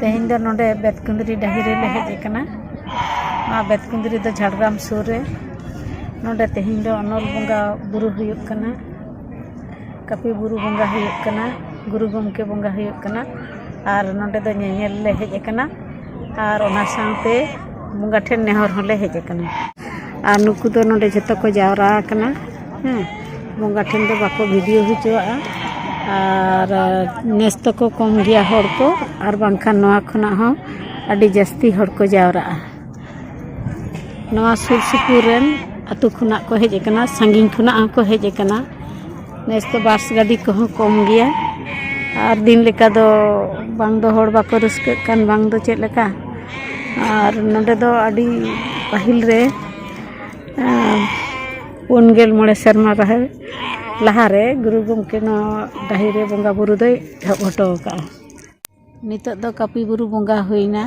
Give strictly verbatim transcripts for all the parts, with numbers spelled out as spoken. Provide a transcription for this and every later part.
ᱛᱮᱦᱮᱧ ᱫᱚ ᱱᱚᱰᱮ ᱵᱮᱛᱠᱩᱸᱫᱽᱨᱤ ᱰᱟᱹᱦᱤ ᱨᱮᱞᱮ ᱦᱮᱡ ᱟᱠᱟᱱᱟ᱾ ᱱᱚᱣᱟ ᱵᱮᱛᱠᱩᱸᱫᱽᱨᱤ ᱫᱚ ᱡᱷᱟᱲᱜᱨᱟᱢ ᱥᱩᱨ ᱨᱮ᱾ ᱱᱚᱰᱮ ᱛᱮᱦᱮᱧ ᱫᱚ ᱚᱱᱚᱞ ᱵᱚᱸᱜᱟ ᱵᱩᱨᱩ ᱦᱩᱭᱩᱜ ᱠᱟᱱᱟ, ᱠᱟᱹᱯᱤ ᱵᱩᱨᱩ ᱵᱚᱸᱜᱟ ᱦᱩᱭᱩᱜ ᱠᱟᱱᱟ, ᱜᱩᱨᱩ ᱜᱚᱢᱠᱮ ᱵᱚᱸᱜᱟ ᱦᱩᱭᱩᱜ ᱠᱟᱱᱟ᱾ ᱟᱨ ᱱᱚᱰᱮ ᱫᱚ ᱧᱮᱧᱮᱞ ᱞᱮ ᱦᱮᱡ ᱟᱠᱟᱱᱟ, ᱟᱨ ᱚᱱᱟ ᱥᱟᱶᱛᱮ ᱵᱚᱸᱜᱟ ᱴᱷᱮᱱ ᱱᱮᱦᱚᱨ ᱦᱚᱸᱞᱮ ᱦᱮᱡ ᱟᱠᱟᱱᱟ᱾ ᱟᱨ ᱱᱩᱠᱩ ᱫᱚ ᱱᱚᱰᱮ ᱡᱷᱚᱛᱚ ᱠᱚ ᱡᱟᱣᱨᱟ ᱟᱠᱟᱱᱟ᱾ ᱦᱮᱸ, ᱵᱚᱸᱜᱟ ᱴᱷᱮᱱ ᱫᱚ ᱵᱟᱠᱚ ᱵᱷᱤᱰᱤᱭᱳ ᱦᱚᱪᱚᱣᱟᱜᱼᱟ᱾ ᱟᱨ ᱱᱮᱥ ᱫᱚᱠᱚ ᱠᱚᱢ ᱜᱮᱭᱟ ᱦᱚᱲ ᱠᱚ, ᱟᱨ ᱵᱟᱝᱠᱷᱟᱱ ᱱᱚᱣᱟ ᱠᱷᱚᱱᱟᱜ ᱦᱚᱸ ᱟᱹᱰᱤ ᱡᱟᱹᱥᱛᱤ ᱦᱚᱲ ᱠᱚ ᱡᱟᱣᱨᱟᱜᱼᱟ᱾ ᱱᱚᱣᱟ ᱥᱩᱨ ᱥᱩᱯᱩᱨ ᱨᱮᱱ ᱟᱹᱛᱩ ᱠᱷᱚᱱᱟᱜ ᱠᱚ ᱦᱮᱡ ᱟᱠᱟᱱᱟ, ᱥᱟᱺᱜᱤᱧ ᱠᱷᱚᱱᱟᱜ ᱦᱚᱸᱠᱚ ᱦᱮᱡ ᱟᱠᱟᱱᱟ᱾ ᱱᱮᱥ ᱫᱚ ᱵᱟᱥ ᱜᱟᱹᱰᱤ ᱠᱚᱦᱚᱸ ᱠᱚᱢ ᱜᱮᱭᱟ᱾ ᱟᱨ ᱫᱤᱱ ᱞᱮᱠᱟ ᱫᱚ ᱵᱟᱝ ᱫᱚ ᱦᱚᱲ ᱵᱟᱠᱚ ᱨᱟᱹᱥᱠᱟᱹᱜ ᱠᱟᱱ, ᱵᱟᱝ ᱫᱚ ᱪᱮᱫ ᱞᱮᱠᱟ᱾ ᱟᱨ ᱱᱚᱰᱮ ᱫᱚ ᱟᱹᱰᱤ ᱯᱟᱹᱦᱤᱞ ᱨᱮ, ᱟᱨ ᱯᱩᱱ ᱜᱮᱞ ᱢᱚᱬᱮ ᱥᱮᱨᱢᱟ ᱞᱟᱦᱟ, ᱞᱟᱦᱟᱨᱮ ᱜᱩᱨᱩ ᱜᱚᱢᱠᱮ ᱱᱚᱣᱟ ᱰᱟᱹᱦᱤ ᱨᱮ ᱵᱚᱸᱜᱟ ᱵᱩᱨᱩ ᱫᱚᱭ ᱮᱦᱚᱵ ᱦᱚᱴᱚ ᱟᱠᱟᱫᱼᱟ᱾ ᱱᱤᱛᱚᱜ ᱫᱚ ᱠᱟᱹᱯᱤ ᱵᱩᱨᱩ ᱵᱚᱸᱜᱟ ᱦᱩᱭᱱᱟ,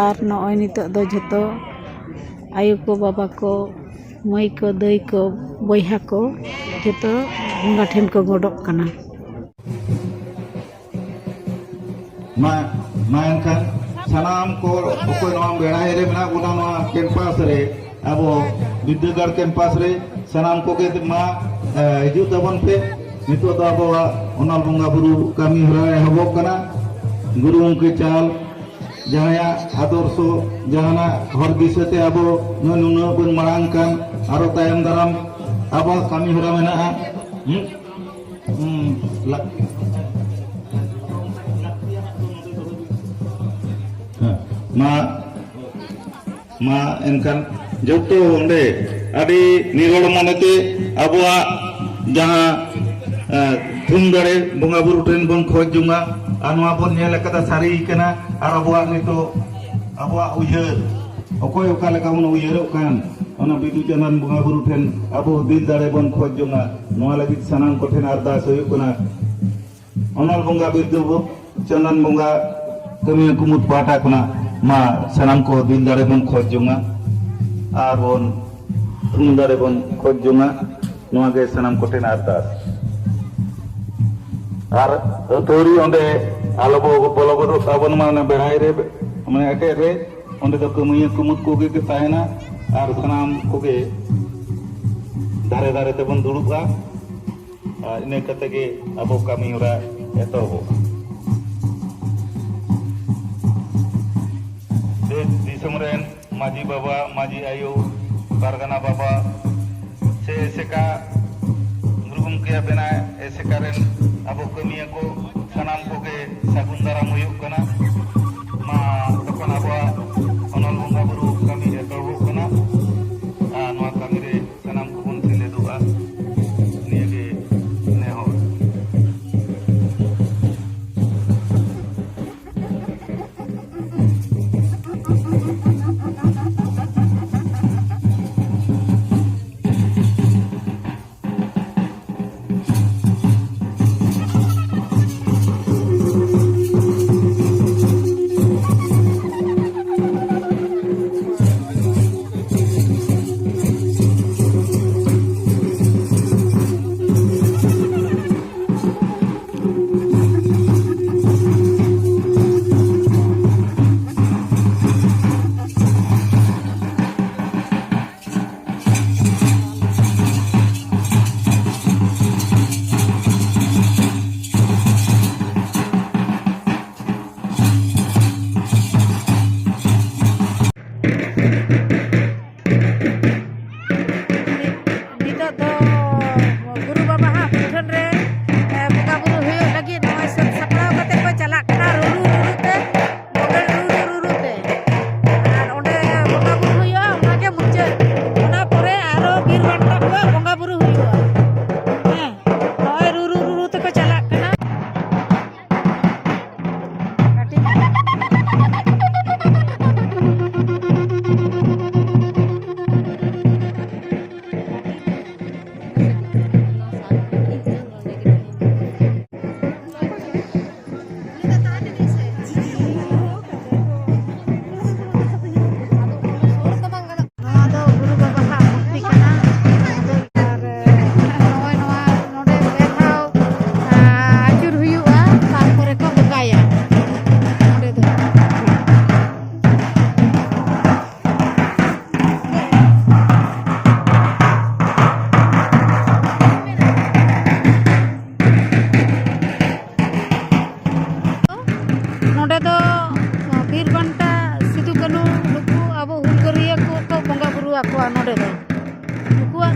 ᱟᱨ ᱱᱚᱜᱼᱚᱭ ᱱᱤᱛᱚᱜ ᱫᱚ ᱡᱷᱚᱛᱚ ᱟᱭᱳ ᱠᱚ, ᱵᱟᱵᱟ ᱠᱚ, ᱢᱟᱹᱭ ᱠᱚ, ᱫᱟᱹᱭ ᱠᱚ, ᱵᱚᱭᱦᱟ ᱠᱚ ᱡᱷᱚᱛᱚ ᱵᱚᱸᱜᱟ ᱴᱷᱮᱱ ᱠᱚ ᱜᱚᱰᱚᱜ ᱠᱟᱱᱟ᱾ ᱢᱟ ᱢᱟ ᱮᱱᱠᱷᱟᱱ ᱥᱟᱱᱟᱢ ᱠᱚ ᱚᱠᱚᱭ ᱱᱚᱣᱟ ᱵᱮᱲᱦᱟᱭ ᱨᱮ ᱢᱮᱱᱟᱜ ᱵᱚᱱᱟ, ᱱᱚᱣᱟ ᱠᱮᱢᱯᱟᱥ ᱨᱮ ᱟᱵᱚ ᱵᱤᱨᱫᱟᱹᱜᱟᱲ ᱠᱮᱢᱯᱟᱥ ᱨᱮ ᱥᱟᱱᱟᱢ ᱠᱚᱜᱮ ᱢᱟ ᱦᱤᱡᱩᱜ ᱛᱟᱵᱚᱱ ᱯᱮ᱾ ᱱᱤᱛᱚᱜ ᱫᱚ ᱟᱵᱚᱣᱟᱜ ᱚᱱᱟ ᱵᱚᱸᱜᱟ ᱵᱩᱨᱩ ᱠᱟᱹᱢᱤ ᱦᱚᱨᱟ ᱮᱦᱚᱵᱚᱜ ᱠᱟᱱᱟ᱾ ᱜᱩᱨᱩ ᱜᱚᱢᱠᱮ ᱪᱟᱞ ᱡᱟᱦᱟᱸᱭᱟᱜ ᱟᱫᱚᱨᱥᱚ, ᱡᱟᱦᱟᱱᱟᱜ ᱦᱚᱨ ᱫᱤᱥᱟᱹᱛᱮ ᱟᱵᱚ ᱱᱩᱱᱟᱹᱜ ᱵᱚᱱ ᱢᱟᱲᱟᱝ ᱠᱟᱱ, ᱟᱨᱚ ᱛᱟᱭᱚᱢ ᱫᱟᱨᱟᱢ ᱟᱵᱚᱣᱟᱜ ᱠᱟᱹᱢᱤ ᱦᱚᱨᱟ ᱢᱮᱱᱟᱜᱼᱟ᱾ ᱦᱩᱸ? ᱦᱩᱸ, ᱞᱟ- ᱦᱮᱸ, ᱢᱟ ᱢᱟ ᱮᱱᱠᱷᱟᱱ ᱡᱚᱛᱚ ᱚᱸᱰᱮ ᱟᱹᱰᱤ ᱱᱤᱨᱚᱲ ᱢᱚᱱᱮᱛᱮ ᱟᱵᱚᱣᱟᱜ ᱡᱟᱦᱟᱸ ᱛᱷᱩᱢ ᱫᱟᱲᱮ ᱵᱚᱸᱜᱟ ᱵᱩᱨᱩ ᱴᱷᱮᱱ ᱵᱚᱱ ᱠᱷᱚᱡ ᱡᱚᱝᱟ᱾ ᱟᱨ ᱱᱚᱣᱟ ᱵᱚᱱ ᱧᱮᱞ ᱟᱠᱟᱫᱟ, ᱥᱟᱹᱨᱤ ᱠᱟᱱᱟ᱾ ᱟᱨ ᱟᱵᱚᱣᱟᱜ ᱱᱤᱛᱚᱜ ᱟᱵᱚᱣᱟᱜ ᱩᱭᱦᱟᱹᱨ ᱚᱠᱚᱭ ᱚᱠᱟ ᱞᱮᱠᱟ ᱵᱚᱱ ᱩᱭᱦᱟᱹᱨᱚᱜ ᱠᱟᱱ, ᱚᱱᱟ ᱵᱤᱫᱩ ᱪᱟᱸᱫᱟᱱ ᱵᱚᱸᱜᱟ ᱵᱩᱨᱩ ᱴᱷᱮᱱ ᱟᱵᱚ ᱫᱤᱞ ᱫᱟᱲᱮ ᱵᱚᱱ ᱠᱷᱚᱡ ᱡᱚᱝᱟ᱾ ᱱᱚᱣᱟ ᱞᱟᱹᱜᱤᱫ ᱥᱟᱱᱟᱢ ᱠᱚᱴᱷᱮᱱ ᱟᱨᱫᱟᱥ ᱦᱩᱭᱩᱜ ᱠᱟᱱᱟ, ᱚᱱᱚᱞ ᱵᱚᱸᱜᱟ ᱵᱤᱨᱫᱟᱹ ᱵᱚ ᱪᱟᱸᱫᱟᱱ ᱵᱚᱸᱜᱟ ᱠᱟᱹᱢᱤᱭᱟᱹ ᱠᱩᱢᱩᱫ ᱯᱟᱦᱴᱟ ᱠᱷᱚᱱᱟᱜ ᱢᱟ ᱥᱟᱱᱟᱢ ᱠᱚ ᱫᱤᱞ ᱫᱟᱲᱮ ᱵᱚᱱ ᱠᱷᱚᱡ ᱡᱚᱝᱟ ᱟᱨ ᱵᱚᱱ ᱛᱷᱩᱢ ᱫᱟᱲᱮ ᱵᱚᱱ ᱠᱷᱚᱡ ᱡᱚᱝᱟ᱾ ᱱᱚᱣᱟ ᱜᱮ ᱥᱟᱱᱟᱢ ᱠᱚᱴᱷᱮᱱ ᱟᱨᱫᱟᱥ᱾ ᱟᱨ ᱟᱹᱛᱷᱟᱹᱣᱲᱤ ᱚᱸᱰᱮ ᱟᱞᱚ ᱵᱚ ᱵᱚᱞᱚ ᱜᱚᱫᱚᱜ ᱛᱟᱵᱚᱱ ᱢᱟ ᱚᱱᱟ ᱵᱮᱲᱦᱟᱭ ᱨᱮ, ᱢᱟᱱᱮ ᱮᱴᱮᱫ ᱨᱮ᱾ ᱚᱸᱰᱮ ᱫᱚ ᱠᱟᱹᱢᱤᱭᱟᱹ ᱠᱩᱢᱩᱫ ᱠᱚᱜᱮ ᱠᱚ ᱛᱟᱦᱮᱱᱟ ᱟᱨ ᱥᱟᱱᱟᱢ ᱠᱚᱜᱮ ᱫᱷᱟᱨᱮ ᱫᱷᱟᱨᱮ ᱛᱮᱵᱚᱱ ᱫᱩᱲᱩᱵᱼᱟ᱾ ᱟᱨ ᱤᱱᱟᱹ ᱠᱟᱛᱮ ᱜᱮ ᱟᱵᱚ ᱠᱟᱹᱢᱤ ᱦᱚᱨᱟ ᱮᱛᱚᱦᱚᱵᱚᱜᱼᱟ᱾ ᱫᱮᱥ ᱫᱤᱥᱚᱢ ᱨᱮᱱ ᱢᱟᱹᱡᱷᱤ ᱵᱟᱵᱟ, ᱢᱟᱹᱡᱷᱤ ᱟᱭᱳ, ᱯᱟᱨᱜᱟᱱᱟ ᱵᱟᱵᱟ, ᱥᱮ ᱮᱥᱮᱠᱟ ᱜᱩᱨᱩ ᱜᱚᱢᱠᱮᱭᱟᱜ ᱵᱮᱱᱟᱣ ᱮᱥᱮᱠᱟ ᱨᱮᱱ ᱟᱵᱚ ᱠᱟᱹᱢᱤᱭᱟᱹ ᱠᱚ ᱥᱟᱱᱟᱢ ᱠᱚᱜᱮ ᱥᱟᱹᱜᱩᱱ ᱫᱟᱨᱟᱢ ᱦᱩᱭᱩᱜ ᱠᱟᱱᱟ᱾ ᱢᱟ ᱛᱚᱠᱷᱚᱱ ᱟᱵᱚᱣᱟᱜ ᱚᱱᱚᱞ ᱵᱚᱸᱜᱟ ᱵᱩᱨᱩ ᱠᱟᱹᱢᱤ ᱮᱛᱚᱦᱚᱵᱚᱜ ᱠᱟᱱᱟ᱾ ᱟᱨ ᱱᱚᱣᱟ ᱠᱟᱹᱢᱤ ᱨᱮ ᱥᱟᱱᱟᱢ ᱠᱚᱵᱚᱱ ᱥᱮᱞᱮᱫᱚᱜᱼᱟ᱾ ᱱᱤᱭᱟᱹᱜᱮ ᱱᱮᱦᱚᱨ᱾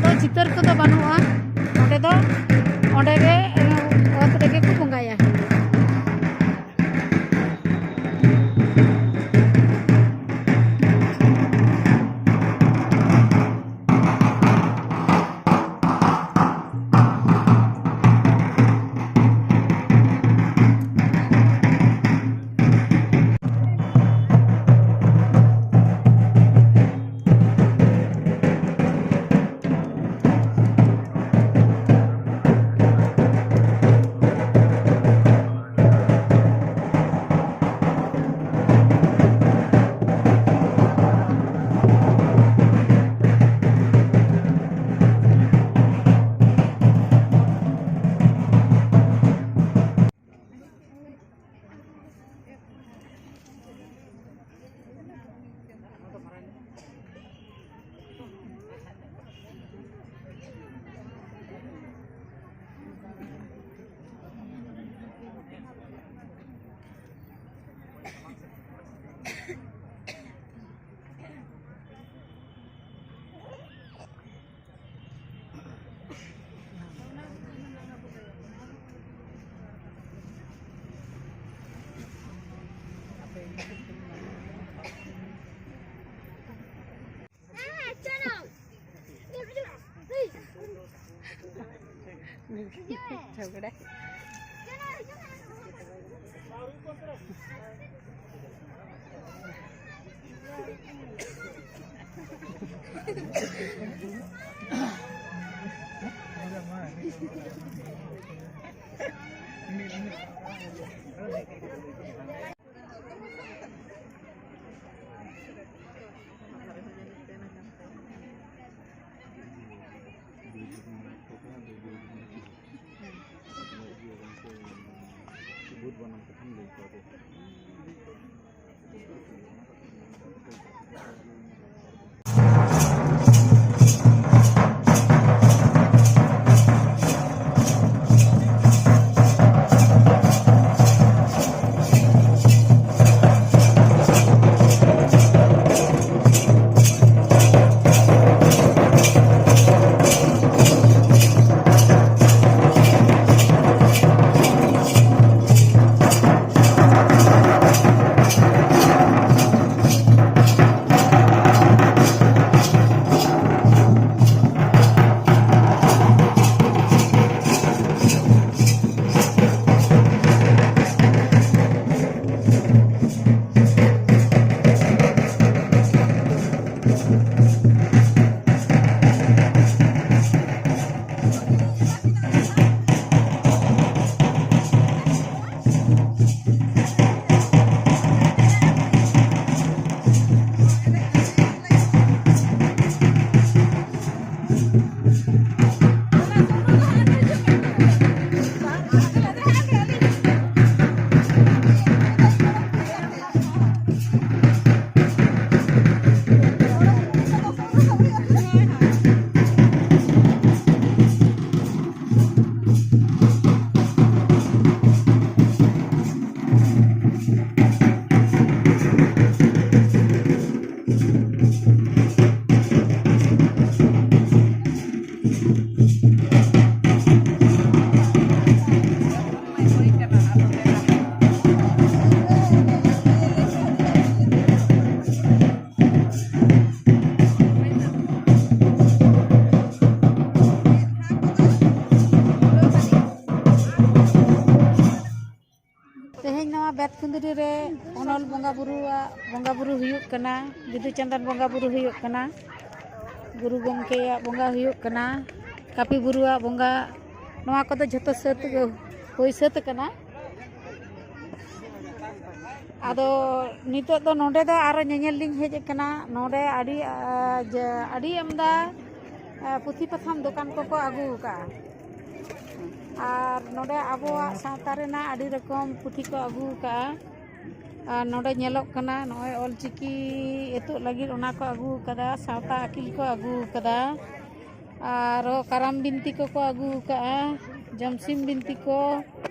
ᱫᱚ ᱪᱤᱛᱟᱹᱨ ᱠᱚᱫᱚ ᱵᱟᱹᱱᱩᱜᱼᱟ᱾ ᱚᱸᱰᱮ ᱫᱚ, ᱚᱸᱰᱮ ᱜᱮ, ᱚᱛ ᱨᱮᱜᱮ ᱠᱚ ᱵᱚᱸᱜᱟᱭᱟ᱾ झगड़ा। ᱯᱮᱛ ᱠᱩᱸᱫᱽᱨᱤ ᱨᱮ ᱚᱱᱚᱞ ᱵᱚᱸᱜᱟ ᱵᱩᱨᱩᱣᱟᱜ ᱵᱚᱸᱜᱟ ᱵᱩᱨᱩ ᱦᱩᱭᱩᱜ ᱠᱟᱱᱟ, ᱵᱤᱫᱩ ᱪᱟᱸᱫᱟᱱ ᱵᱚᱸᱜᱟ ᱵᱩᱨᱩ ᱦᱩᱭᱩᱜ ᱠᱟᱱᱟ, ᱜᱩᱨᱩ ᱜᱚᱢᱠᱮᱭᱟᱜ ᱵᱚᱸᱜᱟ ᱦᱩᱭᱩᱜ ᱠᱟᱱᱟ, ᱠᱟᱹᱯᱤ ᱵᱩᱨᱩᱣᱟᱜ ᱵᱚᱸᱜᱟ, ᱱᱚᱣᱟ ᱠᱚᱫᱚ ᱡᱷᱚᱛᱚ ᱥᱟᱹᱛ ᱜᱮ ᱦᱩᱭ ᱥᱟᱹᱛ ᱟᱠᱟᱱᱟ᱾ ᱟᱫᱚ ᱱᱤᱛᱚᱜ ᱫᱚ ᱱᱚᱰᱮ ᱫᱚ ᱟᱨᱚ ᱧᱮᱧᱮᱞ ᱞᱤᱧ ᱦᱮᱡ ᱟᱠᱟᱱᱟ᱾ ᱱᱚᱰᱮ ᱟᱹᱰᱤ, ᱟ, ᱡᱮ, ᱟᱹᱰᱤ ᱟᱢᱫᱟ, ᱟ, ᱯᱩᱛᱷᱤ ᱯᱟᱛᱷᱟᱢ ᱫᱚᱠᱟᱱ ᱠᱚᱠᱚ ᱟᱹᱜᱩ ᱟᱠᱟᱫᱼᱟ᱾ ᱟᱨ ᱱᱚᱰᱮ ᱟᱵᱚᱣᱟᱜ ᱥᱟᱶᱛᱟ ᱨᱮᱱᱟᱜ ᱟᱹᱰᱤ ᱨᱚᱠᱚᱢ ᱯᱩᱛᱷᱤ ᱠᱚ ᱟᱹᱜᱩ ᱟᱠᱟᱫᱼᱟ᱾ ᱟᱨ ᱱᱚᱰᱮ ᱧᱮᱞᱚᱜ ᱠᱟᱱᱟ ᱱᱚᱜᱼᱚᱭ ᱚᱞᱪᱤᱠᱤ ᱮᱛᱚᱜ ᱞᱟᱹᱜᱤᱫ ᱚᱱᱟ ᱠᱚ ᱟᱹᱜᱩ ᱟᱠᱟᱫᱟ, ᱥᱟᱶᱛᱟ ᱟᱹᱠᱤᱞ ᱠᱚ ᱟᱹᱜᱩ ᱟᱠᱟᱫᱟ, ᱟᱨᱚ ᱠᱟᱨᱟᱢ ᱵᱤᱱᱛᱤ ᱠᱚᱠᱚ ᱟᱹᱜᱩ ᱟᱠᱟᱫᱼᱟ, ᱡᱚᱢᱥᱤᱢ ᱵᱤᱱᱛᱤ ᱠᱚ,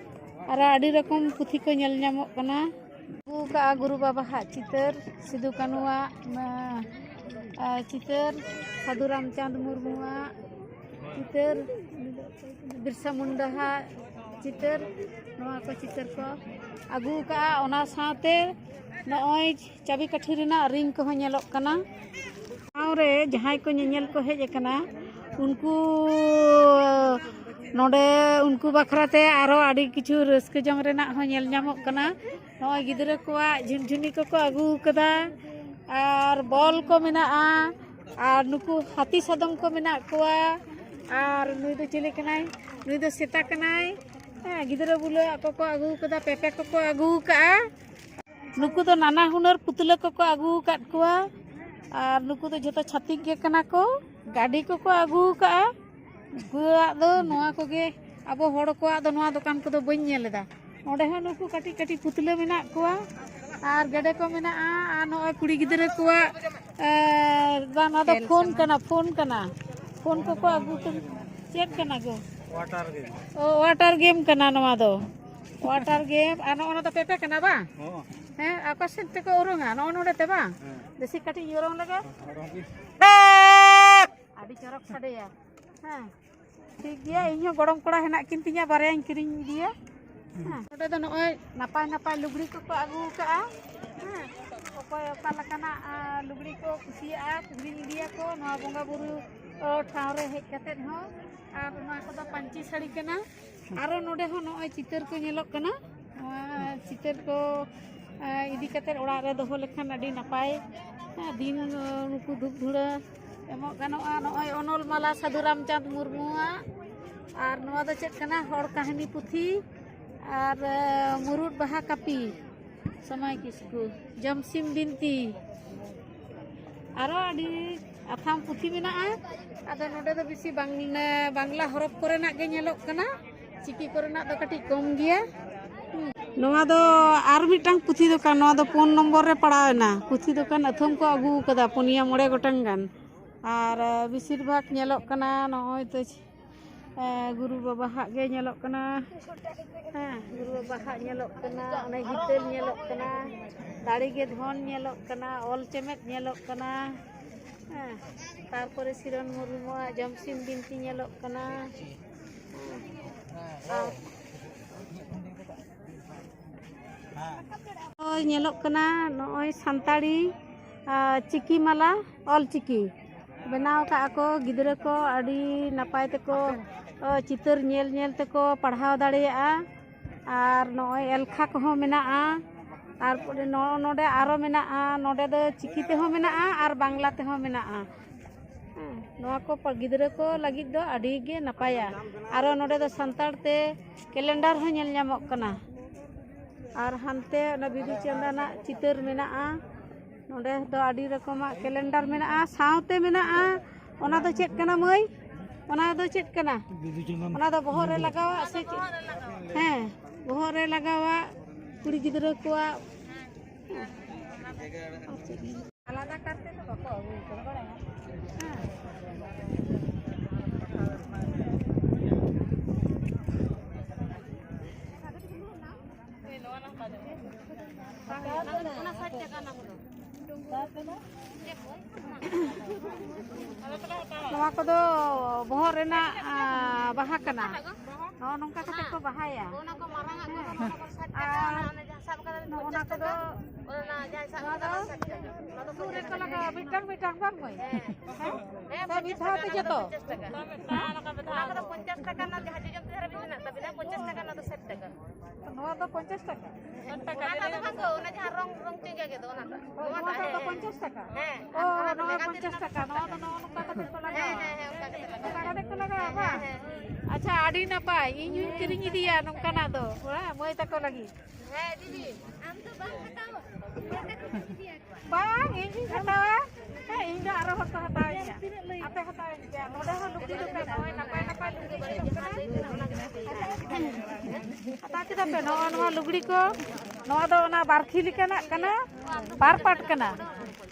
ᱟᱨᱚ ᱟᱹᱰᱤ ᱨᱚᱠᱚᱢ ᱯᱩᱛᱷᱤ ᱠᱚ ᱧᱮᱞ ᱧᱟᱢᱚᱜ ᱠᱟᱱᱟ᱾ ᱟᱹᱜᱩ ᱟᱠᱟᱫᱼᱟ ᱜᱩᱨᱩ ᱵᱟᱵᱟᱣᱟᱜ ᱪᱤᱛᱟᱹᱨ, ᱥᱤᱫᱩ ᱠᱟᱹᱱᱩᱣᱟᱜ, ᱢᱟ, ᱟ, ᱪᱤᱛᱟᱹᱨ, ᱥᱟᱹᱫᱷᱩ ᱨᱟᱢᱪᱟᱸᱫᱽ ᱢᱩᱨᱢᱩᱣᱟᱜ ᱪᱤᱛᱟᱹᱨ, ᱵᱤᱨᱥᱟ ᱢᱩᱱᱰᱟᱣᱟᱜ ᱪᱤᱛᱟᱹᱨ, ᱱᱚᱣᱟ ᱠᱚ ᱪᱤᱛᱟᱹᱨ ᱠᱚ ᱟᱹᱜᱩ ᱟᱠᱟᱫᱼᱟ᱾ ᱚᱱᱟ ᱥᱟᱶᱛᱮ ᱱᱚᱜᱼᱚᱭ ᱪᱟᱹᱵᱤ ᱠᱟᱹᱴᱷᱤ ᱨᱮᱱᱟᱜ ᱨᱤᱝ ᱠᱚᱦᱚᱸ ᱧᱮᱞᱚᱜ ᱠᱟᱱᱟ᱾ ᱴᱷᱟᱶ ᱨᱮ ᱡᱟᱦᱟᱸᱭ ᱠᱚ ᱧᱮᱧᱮᱞ ᱠᱚ ᱦᱮᱡ ᱟᱠᱟᱱᱟ, ᱩᱱᱠᱩ ᱱᱚᱰᱮ ᱩᱱᱠᱩ ᱵᱟᱠᱷᱨᱟ ᱛᱮ ᱟᱨᱚ ᱟᱹᱰᱤ ᱠᱤᱪᱷᱩ ᱨᱟᱹᱥᱠᱟᱹ ᱡᱚᱝ ᱨᱮᱱᱟᱜ ᱦᱚᱸ ᱧᱮᱞ ᱧᱟᱢᱚᱜ ᱠᱟᱱᱟ᱾ ᱱᱚᱜᱼᱚᱭ ᱜᱤᱫᱽᱨᱟᱹ ᱠᱚᱣᱟᱜ ᱡᱷᱩᱱᱡᱷᱩᱱᱤ ᱠᱚᱠᱚ ᱟᱹᱜᱩ ᱟᱠᱟᱫᱟ, ᱟᱨ ᱵᱚᱞ ᱠᱚ ᱢᱮᱱᱟᱜᱼᱟ, ᱟᱨ ᱱᱩᱠᱩ ᱦᱟᱹᱛᱤ ᱥᱟᱫᱚᱢ ᱠᱚ ᱢᱮᱱᱟᱜ ᱠᱚᱣᱟ, ᱟᱨ ᱱᱩᱭ ᱫᱚ ᱪᱤᱞᱤ ᱠᱟᱱᱟᱭ? ᱱᱩᱭ ᱫᱚ ᱥᱮᱛᱟ ᱠᱟᱱᱟᱭ᱾ ᱦᱮᱸ, ᱜᱤᱫᱽᱨᱟᱹ ᱵᱩᱞᱟᱹᱣᱟᱜ ᱠᱚᱠᱚ ᱟᱹᱜᱩ ᱟᱠᱟᱫᱟ, ᱯᱮᱯᱮ ᱠᱚᱠᱚ ᱟᱹᱜᱩ ᱟᱠᱟᱫᱼᱟ᱾ ᱱᱩᱠᱩ ᱫᱚ ᱱᱟᱱᱟ ᱦᱩᱱᱟᱹᱨ ᱯᱩᱛᱞᱟᱹ ᱠᱚᱠᱚ ᱟᱹᱜᱩ ᱟᱠᱟᱫ ᱠᱚᱣᱟ, ᱟᱨ ᱱᱩᱠᱩ ᱫᱚ ᱡᱷᱚᱛᱚ ᱪᱷᱟᱹᱛᱤᱠ ᱜᱮ ᱠᱟᱱᱟ ᱠᱚ᱾ ᱜᱟᱹᱰᱤ ᱠᱚᱠᱚ ᱟᱹᱜᱩ ᱟᱠᱟᱫᱼᱟ᱾ ᱩᱱᱠᱩᱣᱟᱜ ᱫᱚ ᱱᱚᱣᱟ ᱠᱚᱜᱮ, ᱟᱵᱚ ᱦᱚᱲ ᱠᱚᱣᱟᱜ ᱫᱚ ᱱᱚᱣᱟ ᱫᱚᱠᱟᱱ ᱠᱚᱫᱚ ᱵᱟᱹᱧ ᱧᱮᱞ ᱮᱫᱟ᱾ ᱱᱚᱰᱮ ᱦᱚᱸ ᱱᱩᱠᱩ ᱠᱟᱹᱴᱤᱡ ᱠᱟᱹᱴᱤᱡ ᱯᱩᱛᱞᱟᱹ ᱢᱮᱱᱟᱜ ᱠᱚᱣᱟ, ᱟᱨ ᱜᱮᱰᱮ ᱠᱚ ᱢᱮᱱᱟᱜᱼᱟ, ᱟᱨ ᱱᱚᱜᱼᱚᱭ ᱠᱩᱲᱤ ᱜᱤᱫᱽᱨᱟᱹ ᱠᱚᱣᱟᱜ, ᱮ, ᱵᱟᱝ, ᱱᱚᱣᱟ ᱫᱚ ᱠᱷᱮᱞ ᱯᱷᱳᱱ ᱥᱟᱢᱟᱱ᱾ ᱠᱟᱱᱟ, ᱯᱷᱳᱱ ᱠᱟᱱᱟ᱾ ᱯᱷᱳᱱ ᱠᱚᱠᱚ ᱟᱹᱜᱩ ᱠᱟᱫᱟ᱾ ᱪᱮᱫ ᱠᱟᱱᱟ ᱜᱚ? ᱣᱟᱴᱟᱨ ᱜᱮᱢ᱾ ᱚ, ᱣᱟᱴᱟᱨ ᱜᱮᱢ ᱠᱟᱱᱟ ᱱᱚᱣᱟ ᱫᱚ᱾ ᱣᱟᱴᱟᱨ ᱜᱮᱢ, ᱟᱨ ᱱᱚᱜᱼᱚ ᱱᱚᱣᱟ ᱫᱚ ᱯᱮᱯᱮ ᱠᱟᱱᱟ ᱵᱟᱝ? ᱦᱚᱸ᱾ ᱦᱮᱸ, ᱚᱠᱟ ᱥᱮᱫ ᱛᱮᱠᱚ ᱚᱨᱚᱝᱟ? ᱱᱚᱜᱼᱚ ᱱᱚᱰᱮ ᱛᱮ ᱵᱟᱝ? ᱦᱮᱸ᱾ ᱫᱮᱥᱤ ᱠᱟᱹᱴᱤᱡ ᱤᱧ ᱚᱨᱚᱝ ᱞᱮᱜᱮ᱾ ᱚᱨᱚᱝ ᱵᱤᱱ᱾ ᱟᱹᱰᱤ ᱪᱚᱨᱚᱠ ᱥᱟᱰᱮᱭᱟ᱾ ᱦᱮᱸ, ᱴᱷᱤᱠ ᱜᱮᱭᱟ, ᱤᱧ ᱦᱚᱸ ᱜᱚᱲᱚᱢ ᱠᱚᱲᱟ ᱦᱮᱱᱟᱜ ᱠᱤᱱ ᱛᱤᱧᱟ, ᱵᱟᱨᱭᱟᱧ ᱠᱤᱨᱤᱧ ᱤᱫᱤᱭᱟ᱾ ᱦᱮᱸ, ᱱᱚᱰᱮ ᱫᱚ ᱱᱚᱜᱼᱚᱭ ᱱᱟᱯᱟᱭ ᱱᱟᱯᱟᱭ ᱞᱩᱜᱽᱲᱤ ᱠᱚᱠᱚ ᱟᱹᱜᱩ ᱟᱠᱟᱫᱼᱟ᱾ ᱦᱮᱸ, ᱚᱠᱚᱭ ᱚᱠᱟ ᱞᱮᱠᱟᱱᱟᱜ, ᱟ, ᱞᱩᱜᱽᱲᱤ ᱠᱚ ᱠᱩᱥᱤᱭᱟᱜᱼᱟ, ᱠᱤᱨᱤᱧ ᱤᱫᱤᱭᱟᱠᱚ ᱱᱚᱣᱟ ᱵᱚᱸᱜᱟ ᱵᱩᱨᱩ, ᱚ, ᱴᱷᱟᱶ ᱨᱮ ᱦᱮᱡ ᱠᱟᱛᱮᱫ ᱦᱚᱸ᱾ ᱟᱨ ᱱᱚᱣᱟ ᱠᱚᱫᱚ ᱯᱟᱹᱧᱪᱤ ᱥᱟᱹᱲᱤ ᱠᱟᱱᱟ᱾ ᱟᱨᱚ ᱱᱚᱰᱮ ᱦᱚᱸ ᱱᱚᱜᱼᱚᱭ ᱪᱤᱛᱟᱹᱨ ᱠᱚ ᱧᱮᱞᱚᱜ ᱠᱟᱱᱟ᱾ ᱱᱚᱣᱟ ᱪᱤᱛᱟᱹᱨ ᱠᱚ ᱤᱫᱤ ᱠᱟᱛᱮ ᱚᱲᱟᱜ ᱨᱮ ᱫᱚᱦᱚ ᱞᱮᱠᱷᱟᱱ ᱟᱹᱰᱤ ᱱᱟᱯᱟᱭ᱾ ᱫᱤᱱ ᱱᱩᱠᱩ ᱫᱷᱩᱯ ᱫᱷᱩᱲᱟᱹ ᱮᱢᱚᱜ ᱜᱟᱱᱚᱜᱼᱟ᱾ ᱱᱚᱜᱼᱚᱭ ᱚᱱᱚᱞ ᱢᱟᱞᱟ ᱥᱟᱹᱫᱷᱩ ᱨᱟᱢᱪᱟᱸᱫᱽ ᱢᱩᱨᱢᱩᱣᱟᱜ᱾ ᱟᱨ ᱱᱚᱣᱟ ᱫᱚ ᱪᱮᱫ ᱠᱟᱱᱟ? ᱦᱚᱲ ᱠᱟᱹᱦᱱᱤ ᱯᱩᱛᱷᱤ ᱟᱨ ᱢᱩᱨᱩᱫ ᱵᱟᱦᱟ ᱠᱟᱹᱯᱤ, ᱥᱚᱢᱟᱭ ᱠᱤᱥᱠᱩ, ᱡᱚᱢᱥᱤᱢ ᱵᱤᱱᱛᱤ᱾ ᱟᱨᱚ ᱟᱹᱰᱤ ᱟᱛᱷᱟᱢ ᱯᱩᱛᱷᱤ ᱢᱮᱱᱟᱜᱼᱟ᱾ ᱟᱫᱚ ᱱᱚᱰᱮ ᱫᱚ ᱵᱮᱥᱤ ᱵᱟᱝ-, ᱵᱟᱝᱞᱟ ᱦᱚᱨᱚᱯ ᱠᱚᱨᱮᱱᱟᱜ ᱜᱮ ᱧᱮᱞᱚᱜ ᱠᱟᱱᱟ, ᱪᱤᱠᱤ ᱠᱚᱨᱮᱱᱟᱜ ᱫᱚ ᱠᱟᱹᱴᱤᱡ ᱠᱚᱢ ᱜᱮᱭᱟ᱾ ᱱᱚᱣᱟ ᱫᱚ ᱟᱨ ᱢᱤᱫᱴᱟᱝ ᱯᱩᱛᱷᱤ ᱫᱚᱠᱟᱱ, ᱱᱚᱣᱟ ᱫᱚ ᱯᱩᱱ ᱱᱚᱢᱵᱚᱨ ᱨᱮ ᱯᱟᱲᱟᱣ ᱮᱱᱟ᱾ ᱯᱩᱛᱷᱤ ᱫᱚᱠᱟᱱ ᱟᱹᱛᱷᱟᱹᱢ ᱠᱚ ᱟᱹᱜᱩ ᱟᱠᱟᱫᱟ, ᱯᱩᱱᱭᱟ ᱢᱚᱬᱮ ᱜᱚᱴᱟᱝ ᱜᱟᱱ᱾ ᱟᱨ ᱵᱮᱥᱤᱨ ᱵᱷᱟᱜᱽ ᱧᱮᱞᱚᱜ ᱠᱟᱱᱟ ᱱᱚᱜᱼᱚᱭ ᱛᱚ ᱜᱩᱨᱩ ᱵᱟᱵᱟᱣᱟᱜ ᱜᱮ ᱧᱮᱞᱚᱜ ᱠᱟᱱᱟ᱾ ᱦᱮᱸ, ᱜᱩᱨᱩ ᱵᱟᱵᱟᱣᱟᱜ ᱧᱮᱞᱚᱜ ᱠᱟᱱᱟ, ᱚᱱᱮ ᱦᱤᱛᱟᱹᱞ ᱧᱮᱞᱚᱜ ᱠᱟᱱᱟ, ᱫᱟᱲᱮ ᱜᱮ ᱫᱷᱚᱱ ᱧᱮᱞᱚᱜ ᱠᱟᱱᱟ, ᱚᱞ ᱪᱮᱢᱮᱫ ᱧᱮᱞᱚᱜ ᱠᱟᱱᱟ᱾ ᱦᱮᱸ, ᱛᱟᱨᱯᱚᱨᱮ ᱥᱤᱨᱚᱱ ᱢᱩᱨᱢᱩᱣᱟᱜ ᱡᱚᱢᱥᱤᱢ ᱵᱤᱱᱛᱤ ᱧᱮᱞᱚᱜ ᱠᱟᱱᱟ᱾ ᱦᱮᱸ, ᱟᱨ ᱧᱮᱞᱚᱜ ᱠᱟᱱᱟ ᱱᱚᱜᱼᱚᱭ ᱥᱟᱱᱛᱟᱲᱤ ᱪᱤᱠᱤ ᱢᱟᱞᱟ, ᱚᱞ ᱪᱤᱠᱤ ᱵᱮᱱᱟᱣ ᱟᱠᱟᱫᱼᱟ ᱠᱚ ᱜᱤᱫᱽᱨᱟᱹ ᱠᱚ, ᱟᱹᱰᱤ ᱱᱟᱯᱟᱭ ᱛᱮᱠᱚ ᱪᱤᱛᱟᱹᱨ ᱧᱮᱞ ᱧᱮᱞ ᱛᱮᱠᱚ ᱯᱟᱲᱦᱟᱣ ᱫᱟᱲᱮᱭᱟᱜᱼᱟ᱾ ᱟᱨ ᱱᱚᱜᱼᱚᱭ ᱮᱞᱠᱷᱟ ᱠᱚᱦᱚᱸ ᱢᱮᱱᱟᱜᱼᱟ᱾ ᱟᱨ ᱱᱚᱜᱼᱚ ᱱᱚᱰᱮ ᱟᱨᱚ ᱢᱮᱱᱟᱜᱼᱟ, ᱱᱚᱰᱮ ᱫᱚ ᱪᱤᱠᱤ ᱛᱮᱦᱚᱸ ᱢᱮᱱᱟᱜᱼᱟ ᱟᱨ ᱵᱟᱝᱞᱟ ᱛᱮᱦᱚᱸ ᱢᱮᱱᱟᱜᱼᱟ᱾ ᱦᱮᱸ, ᱱᱚᱣᱟ ᱠᱚ ᱜᱤᱫᱽᱨᱟᱹ ᱠᱚ ᱞᱟᱹᱜᱤᱫ ᱫᱚ ᱟᱹᱰᱤ ᱜᱮ ᱱᱟᱯᱟᱭᱟ᱾ ᱟᱨᱚ ᱱᱚᱰᱮ ᱫᱚ ᱥᱟᱱᱛᱟᱲ ᱛᱮ ᱠᱮᱞᱮᱱᱰᱟᱨ ᱦᱚᱸ ᱧᱮᱞ ᱧᱟᱢᱚᱜ ᱠᱟᱱᱟ᱾ ᱟᱨ ᱦᱟᱱᱛᱮ ᱚᱱᱟ ᱵᱤᱫᱩ ᱪᱟᱸᱫᱟᱱᱟᱜ ᱪᱤᱛᱟᱹᱨ ᱢᱮᱱᱟᱜᱼᱟ᱾ ᱱᱚᱰᱮ ᱫᱚ ᱟᱹᱰᱤ ᱨᱚᱠᱚᱢᱟᱜ ᱠᱮᱞᱮᱱᱰᱟᱨ ᱢᱮᱱᱟᱜᱼᱟ᱾ ᱥᱟᱶᱛᱮ ᱢᱮᱱᱟᱜᱼᱟ, ᱚᱱᱟ ᱫᱚ ᱪᱮᱫ ᱠᱟᱱᱟ ᱢᱟᱹᱭ? ᱚᱱᱟ ᱫᱚ ᱪᱮᱫ ᱠᱟᱱᱟ? ᱵᱤᱫᱩ ᱪᱟᱸᱫᱟᱱ ᱚᱱᱟ ᱫᱚ ᱵᱚᱦᱚᱜ ᱨᱮ ᱞᱟᱜᱟᱣᱟᱜ ᱥᱮ ᱪᱮᱫ? ᱦᱮᱸ, ᱵᱚᱦᱚᱜ ᱨᱮ ᱞᱟᱜᱟᱣᱟᱜ ᱠᱩᱲᱤ ᱜᱤᱫᱽᱨᱟᱹ ᱠᱚᱣᱟᱜ᱾ ᱟᱞᱟᱫᱟ ᱠᱟᱨ ᱛᱮᱫᱚ ᱵᱟᱠᱚ ᱟᱹᱜᱩ ᱠᱟᱫᱟ, ᱵᱟᱲᱟᱭᱟᱢ? ᱦᱮᱸ᱾ ᱱᱚᱣᱟ ᱠᱚᱫᱚ ᱵᱚᱦᱚᱜ ᱨᱮᱱᱟᱜ, ᱟ, ᱵᱟᱦᱟ ᱠᱟᱱᱟ᱾ ᱱᱚᱜᱼᱚ ᱱᱚᱝᱠᱟ ᱠᱟᱛᱮ ᱠᱚ ᱵᱟᱦᱟᱭᱟ᱾ ᱦᱮᱸ᱾ ᱟᱨ ᱥᱟᱵ ᱠᱟᱫᱟ ᱵᱤᱱ ᱱᱚᱜᱼᱚ ᱱᱟ ᱯᱚᱧᱪᱟᱥ ᱠᱚᱫᱚ, ᱴᱟᱠᱟ? ᱚᱱᱟ ᱡᱟᱦᱟᱸᱭ ᱥᱟᱵ ᱱᱚᱣᱟ ᱠᱟᱫᱟ ᱫᱚ ᱚᱱᱟ ᱥᱟᱴ ᱴᱟᱠᱟ᱾ ᱥᱩᱨ ᱨᱮᱠᱚ ᱞᱟᱜᱟᱣᱟ, ᱢᱤᱫᱴᱟᱝ ᱢᱤᱫᱴᱟᱝ ᱵᱟᱝ ᱢᱟᱹᱭ? ᱦᱮᱸ᱾ ᱦᱮᱸ? ᱦᱮᱸ, ᱥᱮ ᱢᱤᱫ ᱯᱚᱧᱪᱟᱥ ᱫᱷᱟᱣ ᱴᱟᱠᱟ, ᱛᱮ ᱚᱱᱟ ᱫᱚ ᱡᱚᱛᱚ? ᱯᱚᱧᱪᱟᱥ ᱴᱟᱠᱟ᱾ ᱚᱱᱟ ᱠᱚᱫᱚ ᱯᱚᱧᱪᱟᱥ ᱴᱟᱠᱟ ᱨᱮᱱᱟᱜ ᱡᱟᱦᱟᱸ ᱡᱚᱡᱚᱢ ᱪᱮᱦᱨᱟ ᱵᱤᱱ ᱢᱮᱱᱟᱜ ᱛᱟᱵᱤᱱᱟ, ᱯᱚᱧᱪᱟᱥ ᱴᱟᱠᱟ ᱨᱮᱱᱟᱜ ᱫᱚ ᱥᱟᱴ ᱴᱟᱠᱟ᱾ ᱱᱚᱣᱟ ᱫᱚ ᱯᱚᱧᱪᱟᱥ ᱴᱟᱠᱟ? ᱚᱱᱟ ᱫᱚ ᱵᱟᱝ ᱜᱚ, ᱚᱱᱟ ᱡᱟᱦᱟᱸ ᱨᱚᱝ, ᱨᱚᱝ ᱪᱮᱸᱡᱟ ᱜᱮ ᱫᱚ, ᱚᱱᱟ ᱫᱚ᱾ ᱚ, ᱱᱚᱣᱟ ᱱᱚᱣᱟ ᱫᱚ ᱫᱚ ᱦᱮᱸ, ᱯᱚᱧᱪᱟᱥ ᱴᱟᱠᱟ? ᱦᱮᱸ, ᱚ, ᱟᱨ ᱚᱱᱟ ᱱᱚᱣᱟ ᱞᱮᱸᱜᱟ ᱛᱤ ᱯᱚᱧᱪᱟᱥ ᱨᱮᱱᱟᱜ ᱴᱟᱠᱟ, ᱫᱚ ᱱᱚᱣᱟ ᱫᱚ ᱱᱚᱜᱼᱚ ᱱᱚᱝᱠᱟ ᱠᱟᱛᱮ ᱠᱚ ᱞᱟᱜᱟᱣᱟ? ᱦᱮᱸ, ᱦᱮᱸ, ᱦᱮᱸ, ᱚᱱᱠᱟ ᱠᱟᱛᱮ ᱞᱟᱜᱟᱣᱟ᱾ ᱚᱱᱠᱟ ᱠᱟᱛᱮ ᱠᱚ ᱞᱟᱜᱟᱣᱟ, ᱦᱮᱸ, ᱵᱟᱝ? ᱦᱮᱸ, ᱦᱮᱸ᱾ ᱟᱪᱪᱷᱟ, ᱟᱹᱰᱤ ᱱᱟᱯᱟᱭ, ᱤᱧ ᱦᱚᱸᱧ ᱠᱤᱨᱤᱧ ᱤᱫᱤᱭᱟ ᱱᱚᱝᱠᱟᱱᱟᱜ ᱫᱚ, ᱦᱮᱸ, ᱢᱟᱹᱭ ᱛᱟᱠᱚ ᱞᱟᱹᱜᱤᱫ᱾ ᱦᱮᱸ, ᱫᱤᱫᱤ, ᱟᱢ ᱫᱚ ᱵᱟᱢ ᱦᱟᱛᱟᱣᱟ? ᱵᱟᱝ, ᱤᱧ ᱜᱤᱧ ᱦᱟᱛᱟᱣᱟ᱾ ᱦᱮᱸ, ᱤᱧ ᱫᱚ ᱟᱨᱚ ᱦᱚᱲ ᱠᱚ ᱦᱟᱛᱟᱣᱤᱧᱟ᱾ ᱟᱯᱮ ᱦᱟᱛᱟᱣᱤᱧ ᱯᱮ᱾ ᱱᱚᱰᱮ ᱦᱚᱸ ᱞᱩᱜᱽᱲᱤ ᱫᱚᱠᱟᱱ, ᱱᱚᱜᱼᱚᱭ ᱱᱟᱯᱟᱭ ᱱᱟᱯᱟᱭ ᱞᱩᱜᱽᱲᱤ ᱠᱚ ᱧᱟᱢᱚᱜ ᱠᱟᱱᱟ᱾ ᱦᱟᱛᱟᱣ ᱠᱮᱫᱟ ᱯᱮ? ᱱᱚᱜᱼᱚ ᱱᱚᱣᱟ ᱞᱩᱜᱽᱲᱤ ᱠᱚ, ᱱᱚᱣᱟ ᱫᱚ ᱚᱱᱟ ᱵᱟᱨᱠᱷᱤ ᱞᱮᱠᱟᱱᱟᱜ ᱠᱟᱱᱟ, ᱵᱟᱨ ᱯᱟᱴ ᱠᱟᱱᱟ᱾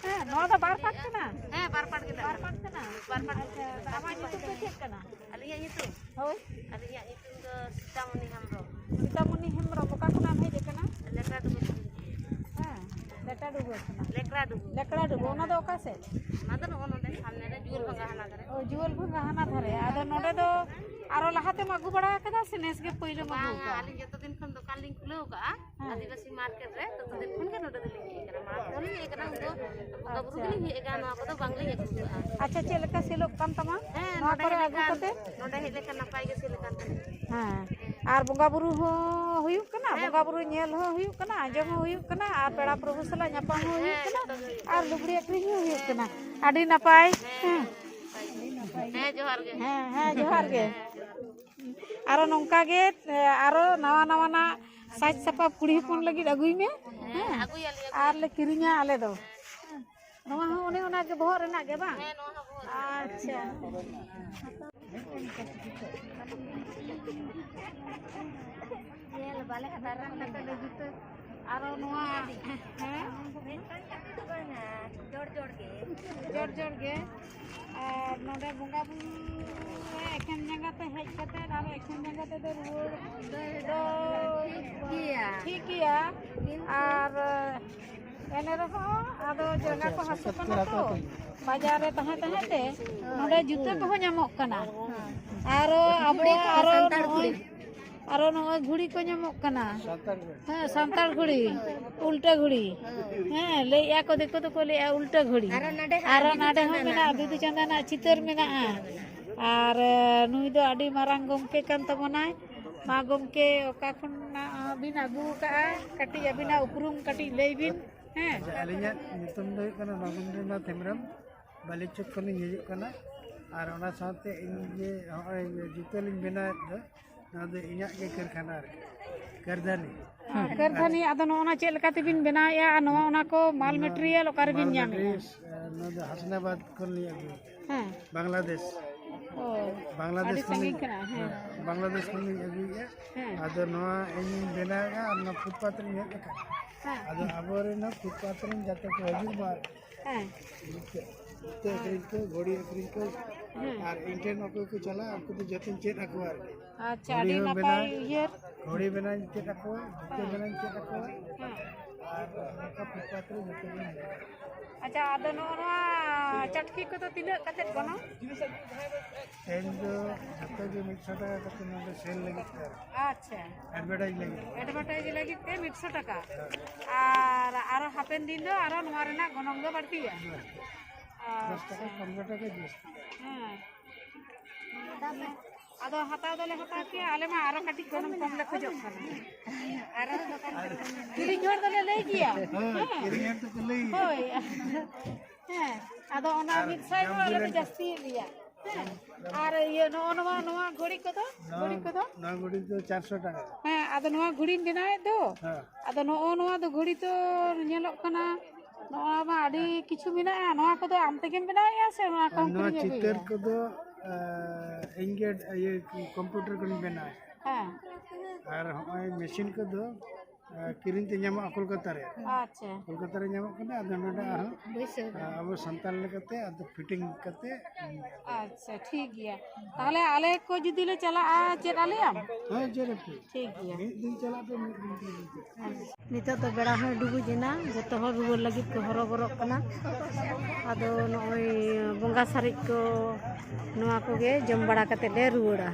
ᱦᱮᱸ, ᱱᱚᱣᱟ ᱫᱚ ᱵᱟᱨ ᱯᱟᱴ ᱠᱟᱱᱟ? ᱦᱮᱸ, ᱵᱟᱨ ᱯᱟᱴ ᱜᱮ ᱵᱟᱨ ᱯᱟᱴ ᱠᱟᱱᱟ? ᱵᱟᱨ ᱯᱟᱴ᱾ ᱟᱪᱪᱷᱟ, ᱟᱢᱟᱜ ᱧᱩᱛᱩᱢ ᱫᱚ ᱪᱮᱫ ᱠᱟᱱᱟ? ᱟᱹᱞᱤᱧᱟᱜ ᱧᱩᱛᱩᱢ? ᱦᱳᱭ᱾ ᱟᱹᱞᱤᱧᱟᱜ ᱧᱩᱛᱩᱢ ᱫᱚ ᱥᱤᱛᱟᱢᱚᱱᱤ ᱦᱮᱢᱵᱨᱚᱢ᱾ ᱥᱤᱛᱟᱢᱚᱱᱤ ᱦᱮᱢᱵᱨᱚᱢ, ᱚᱠᱟ ᱠᱷᱚᱱᱟᱜ ᱮᱢ ᱦᱮᱡ ᱟᱠᱟᱱᱟ? ᱞᱮᱠᱲᱟ ᱰᱩᱵᱟᱹ ᱠᱷᱚᱱ᱾ ᱦᱮᱸ, ᱞᱮᱠᱲᱟ ᱰᱩᱵᱟᱹ ᱠᱷᱚᱱᱟᱜ᱾ ᱞᱮᱠᱲᱟ ᱰᱩᱵᱟᱹ᱾ ᱚᱱᱟ ᱫᱚ ᱚᱠᱟ ᱥᱮᱫ? ᱚᱱᱟ ᱫᱚ ᱱᱚᱜᱼᱚ ᱱᱚᱰᱮ ᱥᱟᱢᱱᱮ ᱨᱮ, ᱡᱩᱣᱟᱹᱨ ᱵᱷᱟᱝᱜᱟ ᱦᱟᱱᱟ ᱫᱷᱟᱨᱮ᱾ ᱚ, ᱡᱩᱣᱟᱹᱨ ᱵᱷᱟᱝᱜᱟ ᱦᱟᱱᱟ ᱫᱷᱟᱨᱮ᱾ ᱟᱫᱚ ᱱᱚᱰᱮ ᱫᱚ ᱟᱨᱚ ᱞᱟᱦᱟ ᱛᱮᱢ ᱟᱹᱜᱩ ᱵᱟᱲᱟ ᱟᱠᱟᱫᱟ ᱥᱮ ᱱᱮᱥ ᱜᱮ ᱯᱳᱭᱞᱳᱢ ᱟᱹᱜᱩ ᱵᱟᱝᱟ, ᱟᱠᱟᱫᱟ? ᱟᱹᱞᱤᱧ ᱡᱚᱛᱚ ᱫᱤᱱ ᱠᱷᱚᱱ ᱫᱚᱠᱟᱱ ᱞᱤᱧ ᱠᱷᱩᱞᱟᱹᱣ ᱠᱟᱜᱼᱟ, ᱦᱮᱸ᱾ ᱟᱹᱫᱤᱵᱟᱹᱥᱤ ᱢᱟᱨᱠᱮᱴ ᱨᱮ, ᱛᱚᱛᱚ ᱫᱤᱱ ᱠᱷᱚᱱ ᱜᱮ ᱱᱚᱰᱮ ᱫᱚᱞᱤᱧ ᱦᱮᱡ ᱟᱠᱟᱱᱟ᱾ ᱢᱟᱲᱟᱝ ᱛᱮᱦᱚᱸ ᱞᱤᱧ ᱦᱮᱡ ᱟᱠᱟᱱᱟ, ᱩᱱᱫᱚ ᱵᱚᱸᱜᱟ ᱵᱩᱨᱩ ᱟᱪᱪᱷᱟ᱾ ᱜᱮᱞᱤᱧ ᱦᱮᱡ ᱟᱠᱟᱱᱟ, ᱱᱚᱣᱟ ᱠᱚᱫᱚ ᱵᱟᱝᱞᱤᱧ ᱟᱹᱜᱩ ᱠᱟᱜᱼᱟ᱾ ᱟᱪᱪᱷᱟ, ᱪᱮᱫ ᱞᱮᱠᱟ ᱥᱮᱞᱚᱜ ᱠᱟᱱ ᱛᱟᱢᱟ? ᱦᱮᱸ, ᱱᱚᱣᱟ ᱱᱚᱰᱮ ᱠᱚᱨᱮ ᱦᱮᱡ ᱟᱹᱜᱩ ᱞᱮᱠᱷᱟᱱ, ᱠᱟᱛᱮ? ᱱᱚᱰᱮ ᱦᱮᱡ ᱞᱮᱠᱷᱟᱱ ᱱᱟᱯᱟᱭ ᱜᱮ ᱥᱮᱞ ᱟᱠᱟᱱ ᱛᱟᱞᱤᱧᱟ᱾ ᱦᱮᱸ, ᱟᱨ ᱵᱚᱸᱜᱟ ᱵᱩᱨᱩ ᱦᱚᱸ ᱦᱩᱭᱩᱜ ᱠᱟᱱᱟ, ᱦᱮᱸ, ᱵᱚᱸᱜᱟ ᱵᱩᱨᱩ ᱧᱮᱞ ᱦᱚᱸ ᱦᱩᱭᱩᱜ ᱠᱟᱱᱟ, ᱟᱸᱡᱚᱢ ᱦᱚᱸ ᱦᱩᱭᱩᱜ ᱠᱟᱱᱟ, ᱟᱨ ᱯᱮᱲᱟ ᱯᱨᱚᱵᱷᱩ ᱥᱟᱞᱟᱜ ᱧᱟᱯᱟᱢ ᱦᱚᱸ ᱦᱩᱭᱩᱜ ᱦᱮᱸ, ᱠᱟᱱᱟ, ᱡᱚᱛᱚ ᱜᱮ ᱦᱩᱭᱩᱜ ᱟᱨ ᱠᱟᱱᱟ᱾ ᱞᱩᱜᱽᱲᱤ ᱟᱹᱠᱷᱨᱤᱧ ᱦᱚᱸ ᱦᱩᱭᱩᱜ ᱠᱟᱱᱟ᱾ ᱟᱹᱰᱤ ᱱᱟᱯᱟᱭ᱾ ᱦᱮᱸ, ᱦᱮᱸ᱾ ᱦᱮᱸ, ᱡᱚᱦᱟᱨ ᱜᱮ᱾ ᱦᱮᱸ, ᱦᱮᱸ, ᱡᱚᱦᱟᱨ ᱜᱮ᱾ ᱟᱨᱚ ᱱᱚᱝᱠᱟ ᱜᱮ, ᱮ, ᱟᱨᱚ ᱱᱟᱣᱟ ᱱᱟᱣᱟᱱᱟᱜ ᱥᱟᱡᱽ ᱥᱟᱯᱟᱵ ᱠᱩᱲᱤ ᱦᱚᱯᱚᱱ ᱞᱟᱹᱜᱤᱫ ᱟᱹᱜᱩᱭ ᱢᱮ᱾ ᱦᱮᱸ, ᱦᱮᱸ? ᱟᱹᱜᱩᱭᱟᱞᱮ, ᱟᱹᱜᱩᱭᱟᱞᱮ᱾ ᱟᱨ ᱞᱮ ᱠᱤᱨᱤᱧᱟ ᱟᱞᱮ ᱫᱚ᱾ ᱱᱚᱣᱟ ᱦᱚᱸ ᱚᱱᱮ ᱚᱱᱟ ᱜᱮ ᱵᱚᱦᱚᱜ ᱨᱮᱱᱟᱜ ᱜᱮ ᱵᱟᱝ? ᱦᱮᱸ, ᱱᱚᱣᱟ ᱦᱚᱸ ᱵᱚᱦᱚᱜ ᱨᱮᱱᱟᱜ᱾ ᱟᱪᱪᱷᱟ᱾ ᱧᱮᱞ ᱵᱟᱞᱮ ᱦᱟᱛᱟᱣ ᱨᱮᱦᱚᱸ ᱞᱮ ᱠᱟᱛᱮ ᱞᱮ ᱡᱩᱛᱟᱹ᱾ ᱟᱨᱚ ᱱᱚᱣᱟ, ᱦᱮᱸ? ᱢᱤᱫᱴᱟᱝ ᱠᱟᱛᱮ ᱫᱚ ᱵᱟᱝᱟ, ᱡᱚᱲ ᱡᱚᱲ ᱜᱮ᱾ ᱡᱚᱲ ᱡᱚᱲ ᱜᱮ᱾ ᱟᱨ ᱱᱚᱰᱮ ᱵᱚᱸᱜᱟ ᱵᱩᱨᱩ ᱨᱮ ᱮᱠᱷᱮᱱ ᱡᱟᱸᱜᱟ ᱛᱮ ᱦᱮᱡ ᱠᱟᱛᱮ ᱟᱨᱚ ᱮᱠᱷᱮᱱ ᱡᱟᱸᱜᱟ ᱛᱮᱫᱚ ᱨᱩᱣᱟᱹᱲ ᱫᱚ ᱴᱷᱤᱠ ᱜᱮᱭᱟ᱾ ᱴᱷᱤᱠ ᱜᱮᱭᱟ᱾ ᱠᱤᱱᱛᱩ ᱟᱨ ᱮᱱ ᱨᱮᱦᱚᱸ ᱟᱫᱚ ᱡᱟᱸᱜᱟ ᱠᱚ ᱦᱟᱹᱥᱩ ᱠᱟᱱᱟ ᱛᱚ, ᱵᱟᱡᱟᱨ ᱨᱮ ᱛᱟᱦᱮᱸ ᱛᱟᱦᱮᱸ ᱛᱮ ᱱᱚᱰᱮ ᱡᱩᱛᱟᱹ ᱠᱚᱦᱚᱸ ᱧᱟᱢᱚᱜ ᱠᱟᱱᱟ᱾ ᱟᱨᱚ ᱟᱵᱚᱣᱟᱜ ᱟᱨᱚ ᱥᱟᱱᱛᱟᱲ ᱱᱚᱜᱼᱚᱭ ᱠᱩᱲᱤ᱾ ᱟᱨᱚ ᱱᱚᱜᱼᱚᱭ ᱜᱷᱩᱲᱤ ᱠᱚ ᱧᱟᱢᱚᱜ ᱠᱟᱱᱟ᱾ ᱥᱟᱱᱛᱟᱲ ᱜᱷᱩᱲᱤ᱾ ᱦᱮᱸ, ᱥᱟᱱᱛᱟᱲ ᱜᱷᱩᱲᱤ, ᱩᱞᱴᱟᱹ ᱜᱷᱩᱲᱤ᱾ ᱦᱮᱸ, ᱞᱟᱹᱭᱮᱜᱼᱟ ᱠᱚ, ᱫᱤᱠᱩ ᱫᱚᱠᱚ ᱞᱟᱹᱭᱮᱜᱼᱟ ᱩᱞᱴᱟᱹ ᱜᱷᱩᱲᱤ᱾ ᱟᱨᱚ ᱱᱟᱰᱮ ᱦᱟᱸᱜ ᱟᱨᱚ ᱵᱤᱫᱩ ᱱᱟᱰᱮ ᱦᱚᱸ ᱪᱟᱸᱫᱟᱱᱟᱜ᱾ ᱢᱮᱱᱟᱜᱼᱟ, ᱵᱤᱫᱩ ᱪᱟᱸᱫᱟᱱᱟᱜ ᱪᱤᱛᱟᱹᱨ ᱢᱮᱱᱟᱜᱼᱟ᱾ ᱟᱨ ᱮ, ᱱᱩᱭ ᱫᱚ ᱟᱹᱰᱤ ᱢᱟᱨᱟᱝ ᱜᱚᱢᱠᱮ ᱠᱟᱱ ᱛᱟᱵᱚᱱᱟᱭ᱾ ᱢᱟ ᱜᱚᱢᱠᱮ, ᱚᱠᱟ ᱠᱷᱚᱱᱟᱜ ᱵᱤᱱ ᱟᱹᱜᱩ ᱟᱠᱟᱜᱼᱟ? ᱠᱟᱹᱴᱤᱡ ᱟᱹᱵᱤᱱᱟᱜ ᱩᱯᱨᱩᱢ ᱠᱟᱹᱴᱤᱡ ᱞᱟᱹᱭ ᱵᱤᱱ᱾ ᱦᱮᱸ᱾ ᱟᱪᱪᱷᱟ, ᱟᱹᱞᱤᱧᱟᱜ ᱧᱩᱛᱩᱢ ᱫᱚ ᱦᱩᱭᱩᱜ ᱠᱟᱱᱟ ᱱᱚᱜᱮᱱᱫᱨᱚᱱᱟᱛᱷ ᱦᱮᱢᱵᱨᱚᱢ᱾ ᱵᱟᱹᱞᱤᱪᱚᱠ ᱠᱷᱚᱱ ᱞᱤᱧ ᱦᱤᱡᱩᱜ ᱠᱟᱱᱟ᱾ ᱟᱨ ᱚᱱᱟ ᱥᱟᱶᱛᱮ ᱤᱧ ᱡᱮ ᱦᱚᱸᱜᱼᱚᱭ ᱡᱩᱛᱟᱹ ᱞᱤᱧ ᱵᱮᱱᱟᱣᱮᱫ ᱫᱚ, ᱱᱚᱣᱟ ᱫᱚ ᱤᱧᱟᱹᱜ ᱜᱮ ᱠᱟᱹᱨᱠᱷᱟᱱᱟ ᱟᱨᱠᱤ, ᱠᱟᱹᱨᱫᱷᱟᱹᱱᱤ᱾ ᱦᱮᱸ, ᱠᱟᱹᱨᱫᱷᱟᱹᱱᱤ᱾ ᱟᱫᱚ ᱱᱚᱜᱼᱚ ᱱᱟ ᱪᱮᱫ ᱞᱮᱠᱟ ᱛᱮᱵᱤᱱ ᱵᱮᱱᱟᱣᱮᱫᱼᱟ ᱟᱨ ᱱᱚᱣᱟ, ᱚᱱᱟ ᱠᱚ ᱢᱟᱞ ᱱᱚᱣᱟ material ᱚᱠᱟ ᱨᱮᱵᱤᱱ ᱢᱟᱞ ᱧᱟᱢᱮᱫᱼᱟ? Materials, ᱮ, ᱱᱚᱣᱟ ᱫᱚ ᱦᱟᱥᱱᱟᱵᱟᱫᱽ ᱠᱷᱚᱱ ᱞᱤᱧ ᱟᱹᱜᱩᱭᱟ᱾ ᱦᱮᱸ᱾ ᱵᱟᱝᱞᱟᱫᱮᱥ᱾ ᱚ, ᱵᱟᱝᱞᱟᱫᱮᱥ ᱟᱹᱰᱤ ᱠᱷᱚᱱ ᱥᱟᱺᱜᱤᱧ ᱞᱤᱧ, ᱠᱟᱱᱟ, ᱦᱮᱸ᱾ ᱦᱮᱸ, ᱵᱟᱝᱞᱟᱫᱮᱥ ᱠᱷᱚᱱ ᱞᱤᱧ ᱟᱹᱜᱩᱭᱮᱫᱼᱟ᱾ ᱦᱮᱸ᱾ ᱟᱫᱚ ᱱᱚᱣᱟ ᱤᱧᱤᱧ ᱵᱮᱱᱟᱣᱮᱫᱼᱟ ᱟᱨ ᱱᱚᱣᱟ ᱯᱷᱩᱴᱯᱟᱛ ᱨᱤᱧ ᱦᱮᱡ ᱟᱠᱟᱱᱟ᱾ ᱦᱮᱸ᱾ ᱟᱫᱚ ᱟᱵᱚᱨᱮᱱ ᱦᱚᱸ ᱯᱷᱩᱴᱯᱟᱛ ᱨᱮᱱ ᱡᱟᱛᱮ ᱠᱚ ᱦᱤᱡᱩᱜ ᱢᱟ ᱟᱨᱠᱤ᱾ ᱦᱮᱸ᱾ ᱡᱩᱛᱟᱹ, ᱡᱩᱛᱟᱹ ᱟᱹᱠᱷᱨᱤᱧ ᱠᱚ, ᱜᱷᱚᱲᱤ ᱟᱹᱠᱷᱨᱤᱧ ᱠᱚ, ᱦᱮᱸ᱾ ᱟᱨ ᱤᱧ ᱴᱷᱮᱱ ᱚᱠᱚᱭ ᱠᱚ ᱪᱟᱞᱟᱜᱼᱟ, ᱩᱱᱠᱩ ᱫᱚ ᱡᱚᱛᱚᱧ ᱪᱮᱫ ᱟᱠᱚᱣᱟ ᱟᱨᱠᱤ᱾ ᱟᱪᱪᱷᱟ, ᱜᱷᱚᱲᱤ ᱟᱹᱰᱤ ᱦᱚᱸ ᱱᱟᱯᱟᱭ ᱵᱮᱱᱟᱣ, ᱩᱭᱦᱟᱹᱨ᱾ ᱜᱷᱚᱲᱤ ᱵᱮᱱᱟᱣᱤᱧ ᱪᱮᱫ ᱟᱠᱚᱣᱟ, ᱡᱩᱛᱟᱹ ᱦᱮᱸ᱾ ᱵᱮᱱᱟᱣᱤᱧ ᱪᱮᱫ ᱟᱠᱚᱣᱟ᱾ ᱦᱮᱸ᱾ ᱟᱨ ᱱᱚᱝᱠᱟ ᱯᱷᱩᱴᱯᱟᱛ ᱨᱮ ᱡᱚᱛᱚ ᱜᱮ ᱢᱮᱱᱟᱜᱼᱟ᱾ ᱟᱪᱪᱷᱟ, ᱟᱫᱚ ᱱᱚᱜᱼᱚ ᱱᱚᱣᱟ ᱪᱟᱴᱠᱤ ᱠᱚᱫᱚ ᱛᱤᱱᱟᱹᱜ ᱠᱟᱛᱮᱫ ᱜᱚᱱᱚᱝ? ᱛᱮᱦᱮᱧ ᱫᱚ ᱡᱚᱛᱚ ᱜᱮ ᱢᱤᱫ ᱥᱚ ᱴᱟᱠᱟ ᱠᱟᱛᱮ ᱱᱚᱰᱮ sale ᱞᱟᱹᱜᱤᱫ ᱛᱮ᱾ ᱟᱪᱪᱷᱟ᱾ Advertise ᱞᱟᱹᱜᱤᱫ᱾ Advertise ᱞᱟᱹᱜᱤᱫ ᱛᱮ ᱢᱤᱫ ᱥᱚ ᱴᱟᱠᱟ᱾ ᱟᱨ ᱟᱨᱚ ᱦᱟᱯᱮᱱ ᱫᱤᱱ ᱫᱚ ᱟᱨᱚ ᱱᱚᱣᱟ ᱨᱮᱱᱟᱜ ᱜᱚᱱᱚᱝ ᱫᱚ ᱵᱟᱹᱲᱛᱤᱜᱼᱟ? ᱫᱚᱥ ᱴᱟᱠᱟ, ᱟᱪᱪᱷᱟ᱾ ᱯᱚᱱᱨᱚ ᱴᱟᱠᱟ ᱡᱟᱹᱥᱛᱤᱜᱼᱟ᱾ ᱦᱮᱸ᱾ ᱟᱫᱚ ᱦᱟᱛᱟᱣ ᱫᱚᱞᱮ ᱦᱟᱛᱟᱣ ᱠᱮᱭᱟ, ᱟᱞᱮ ᱢᱟ ᱟᱨᱚ ᱠᱟᱹᱴᱤᱡ ᱜᱚᱱᱚᱝ ᱠᱚᱢ ᱞᱮ ᱠᱷᱚᱡᱚᱜ ᱠᱟᱱᱟ᱾ ᱟᱨᱚ ᱫᱚᱠᱟᱱ ᱠᱤᱨᱤᱧ ᱦᱚᱲ ᱫᱚᱞᱮ ᱞᱟᱹᱭ ᱜᱮᱭᱟ᱾ ᱦᱮᱸ, ᱦᱮᱸ᱾ ᱠᱤᱨᱤᱧ ᱦᱚᱲ ᱫᱚᱠᱚ ᱞᱟᱹᱭ ᱜᱮᱭᱟ᱾ ᱦᱳᱭ᱾ ᱦᱮᱸ, ᱟᱫᱚ ᱚᱱᱟ ᱟᱨ ᱢᱤᱫ ᱥᱟᱭ ᱡᱟᱢ ᱦᱚᱸ ᱟᱞᱮ ᱫᱚ ᱵᱤᱞᱮᱱ ᱡᱟᱹᱥᱛᱤᱭᱮᱫ ᱞᱮᱭᱟ᱾ ᱦᱮᱸ, ᱟᱨ ᱤᱭᱟᱹ, ᱱᱚᱜᱼᱚ ᱱᱚᱣᱟ, ᱱᱚᱣᱟ ᱜᱷᱚᱲᱤ ᱠᱚᱫᱚ? ᱱᱚᱣᱟ, ᱜᱷᱚᱲᱤ ᱠᱚᱫᱚ? ᱱᱚᱣᱟ ᱜᱷᱚᱲᱤ ᱫᱚ ᱪᱟᱨᱥᱚ ᱴᱟᱠᱟ᱾ ᱦᱮᱸ, ᱟᱫᱚ ᱱᱚᱣᱟ ᱜᱷᱚᱲᱤᱢ ᱵᱮᱱᱟᱣᱮᱫ ᱫᱚ? ᱦᱮᱸ᱾ ᱟᱫᱚ ᱱᱚᱜᱼᱚ ᱱᱚᱣᱟ ᱫᱚ ᱜᱷᱚᱲᱤ ᱛᱚ ᱧᱮᱞᱚᱜ ᱠᱟᱱᱟ, ᱱᱚᱣᱟ ᱢᱟ ᱟᱹᱰᱤ ᱠᱤᱪᱷᱩ ᱢᱮᱱᱟᱜᱼᱟ᱾ ᱱᱚᱣᱟ ᱠᱚᱫᱚ ᱟᱢ ᱛᱮᱜᱮᱢ ᱵᱮᱱᱟᱣᱮᱫᱼᱟ ᱥᱮ ᱱᱚᱣᱟ ᱠᱚᱢ ᱱᱚᱣᱟ ᱠᱤᱨᱤᱧ ᱪᱤᱛᱟᱹᱨ ᱟᱹᱜᱩᱭᱟ? ᱠᱚᱫᱚ, ᱮ, ᱤᱧ ᱜᱮ ᱤᱭᱟᱹ computer ᱠᱷᱚᱱᱤᱧ ᱵᱮᱱᱟᱣᱟ᱾ ᱦᱮᱸ᱾ ᱟᱨ ᱦᱚᱸᱜᱼᱚᱭ machine ᱠᱚᱫᱚ, ᱮ, ᱠᱤᱨᱤᱧ ᱛᱮ ᱧᱟᱢᱚᱜᱼᱟ ᱠᱳᱞᱠᱟᱛᱟ ᱨᱮ᱾ ᱟᱪᱪᱷᱟ᱾ ᱠᱳᱞᱠᱟᱛᱟ ᱨᱮ ᱧᱟᱢᱚᱜ ᱠᱟᱱᱟ, ᱟᱫᱚ ᱱᱚᱰᱮ ᱟᱨᱦᱚᱸ, ᱵᱟᱹᱭᱥᱟᱹᱣ ᱮ, ᱟᱵᱚ ᱥᱟᱱᱛᱟᱲ ᱞᱮᱠᱟᱛᱮ ᱟᱫᱚ fitting ᱠᱟᱛᱮ᱾ ᱟᱪᱪᱷᱟ, ᱴᱷᱤᱠ ᱜᱮᱭᱟ᱾ ᱛᱟᱦᱚᱞᱮ ᱟᱞᱮ ᱠᱚ ᱡᱩᱫᱤ ᱞᱮ ᱪᱟᱞᱟᱜᱼᱟ, ᱪᱮᱫ ᱟᱞᱮᱭᱟᱢ? ᱦᱮᱸ, ᱪᱮᱫ ᱟᱯᱮ? ᱴᱷᱤᱠ ᱜᱮᱭᱟ᱾ ᱢᱤᱫ ᱫᱤᱱ ᱪᱟᱞᱟᱜ ᱯᱮ, ᱢᱤᱫ ᱫᱤᱱ ᱯᱮ ᱦᱤᱡᱩᱜᱼᱟ᱾ ᱱᱤᱛᱚᱜ ᱫᱚ ᱵᱮᱲᱟ ᱦᱚᱸᱭ ᱰᱩᱵᱩᱡ ᱮᱱᱟ, ᱡᱚᱛᱚ ᱦᱚᱲ ᱨᱩᱣᱟᱹᱲ ᱞᱟᱹᱜᱤᱫ ᱠᱚ ᱦᱚᱨᱚᱵᱚᱨᱚᱜ ᱠᱟᱱᱟ᱾ ᱟᱫᱚ ᱱᱚᱜᱼᱚᱭ ᱵᱚᱸᱜᱟ ᱥᱟᱨᱮᱡ ᱠᱚ, ᱱᱚᱣᱟ ᱠᱚᱜᱮ ᱡᱚᱢ ᱵᱟᱲᱟ ᱠᱟᱛᱮ ᱞᱮ ᱨᱩᱣᱟᱹᱲᱟ᱾